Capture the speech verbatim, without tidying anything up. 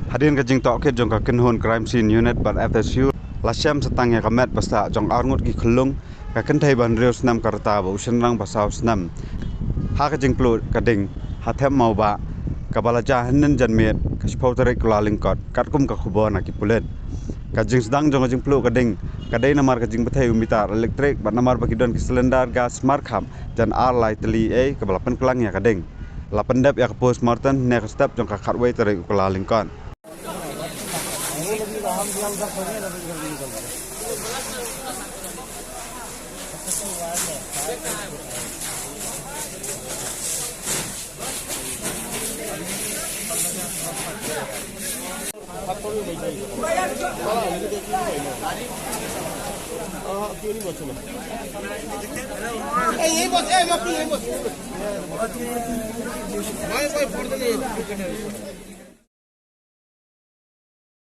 Hadien ka jingtohkit jong ka kynhun Crime Scene Unit bad F S U, la shem sa tang ïa ka met ba sah jong arngut ki khyllung, ka kynthei ba hynriew snem ka rta bad u shynrang ba saw snem. Ha ka jingpluh ka ding ha Them Mawbah, kaba la jia hynnin janmiet ka shiphew tarik Kyllalyngkot, katkum ka khubor na ki pulit. Ka jingsdang jong ka jingpluh ka ding ka dei namar ka jingbthei u mitar elektrik bad namar ba ki don ki cylinder gas markhap jan ar lai tylli ei kaba la pynklang ïa ka ding. La pyndep ïa ka postmortem hynne ka step jong ka khatwei tarik u Kyllalyngkot.